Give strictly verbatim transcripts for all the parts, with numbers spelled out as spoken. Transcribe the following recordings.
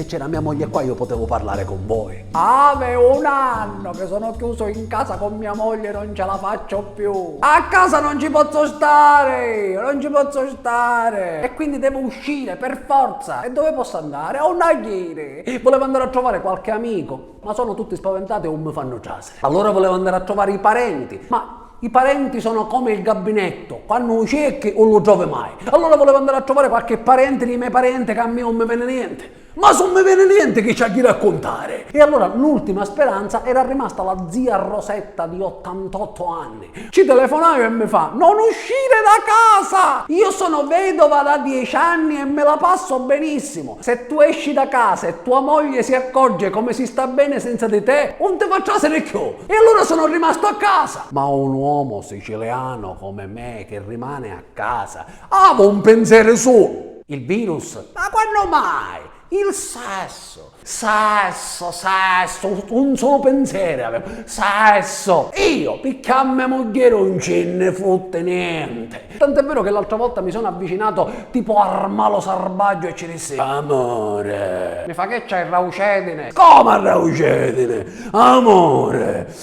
Se c'era mia moglie qua io potevo parlare con voi. Ave un anno che sono chiuso in casa con mia moglie, non ce la faccio più. A casa non ci posso stare, non ci posso stare. E quindi devo uscire per forza. E dove posso andare? A un agliere. Volevo andare a trovare qualche amico, ma sono tutti spaventati e non mi fanno trasere. Allora volevo andare a trovare i parenti, ma i parenti sono come il gabinetto, quando lo cerchi non lo trovi mai. Allora volevo andare a trovare qualche parente dei miei parenti che a me non mi viene niente. Ma non mi viene niente che ci ha di raccontare. E allora l'ultima speranza era rimasta la zia Rosetta di ottantotto anni. Ci telefonai e mi fa: "Non uscire da casa! Io sono vedova da dieci anni e me la passo benissimo. Se tu esci da casa e tua moglie si accorge come si sta bene senza di te, non ti fa trasere più." E allora sono rimasto a casa. Ma un uomo siciliano come me che rimane a casa, avevo un pensiero solo. Il virus? Ma quando mai? Il sesso. Sesso, sesso, un solo pensiero avevo. Sesso. Io, picchì a me mugghieri non ci ne fotte niente. Tant'è vero che l'altra volta mi sono avvicinato tipo armalo sarbaggio e ci dissi: "Amore." Mi fa: "Che c'hai, raucedine?" "Come raucedine? Amore,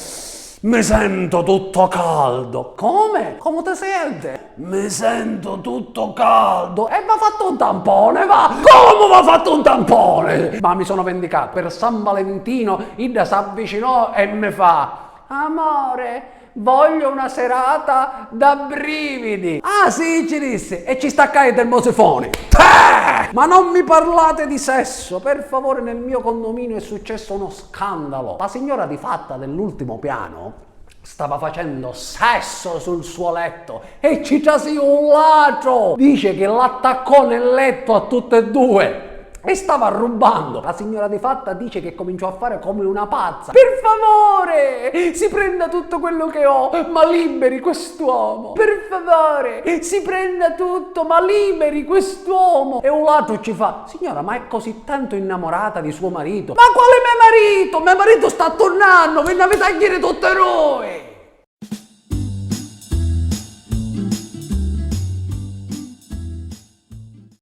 mi sento tutto caldo." "Come? Come ti senti?" "Mi sento tutto caldo." "E va fatto un tampone, va!" "Come va fatto un tampone?" Ma mi sono vendicato. Per San Valentino idda s'avvicinò e mi fa: "Amore, voglio una serata da brividi." "Ah sì?" ci dissi, e ci staccai i termosifoni. Tè! Ma non mi parlate di sesso, per favore, nel mio condominio è successo uno scandalo. La signora di fatta dell'ultimo piano stava facendo sesso sul suo letto e ci trasì un ladro. Dice che l'attaccò nel letto a tutte e due e stava rubando. La signora di fatta dice che cominciò a fare come una pazza: "Per favore, si prenda tutto quello che ho, ma liberi quest'uomo. Per favore, si prenda tutto, ma liberi quest'uomo." E un ladro ci fa: "Signora, ma è così tanto innamorata di suo marito?" "Ma quale me marito? Me marito sta turnanno, ve n'avete a ghiri tutte due."